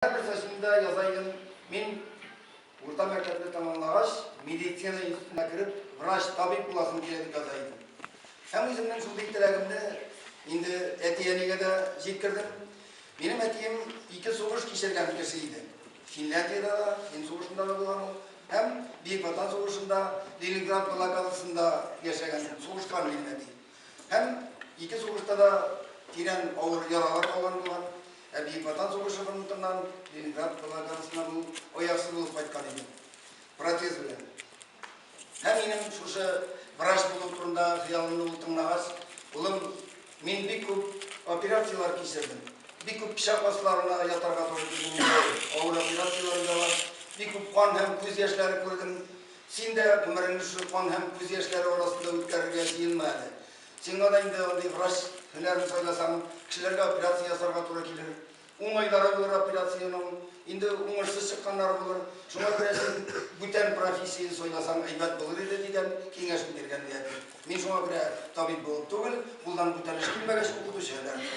Һәрбер сочинениедә яза идем, мин урта мәктәпне тәмамлагач, медицина институтына кереп, врач, табиб буласым килә дип яза идем. Һәм үземнең шундый теләгемне инде әти-әнигә дә җиткердем. Минем әтием ике сугыш кичергән кеше иде. Финляндиядә дә, фин сугышында да булган ул. Һәм Бөек Ватан сугышында Ленинград блокадасында яшәгән, сугышкан минем әти. Һәм ике сугышта да тирән авыр яралар алган булган. Ә Бөек Ватан сугышы фронтыннан Ленинград блокадасыннан ул аяксыз булып кайткан иде. Протез белән. Һәм минем шушы врач булу турында хыялымны ул тыңлагач, улым, мин бик күп операцияләр кичердем. Бик күп пычак асларына ятарга туры килде миңа. Авыр операцияләр узалар. Бик күп кан һәм күз яшьләре күрдем. Син дә гомереңне шушы кан һәм күз яшьләре арасында үткәрергә җыенма әле. Сиңа да инде андый врач һөнәрен сайласаң, кешеләргә операция ясарга туры килер. Уңайлары булыр операциянең, инде уңышсыз чыкканнары булыр. Шуңа күрә син бүтән профессия сайласаң әйбәт булыр иде, дигән киңәшен биргән, ди әти. Мин шуңа күрә табиб булып түгел, кулдан бүтән эш килмәгәч, укытучы һөнәрен.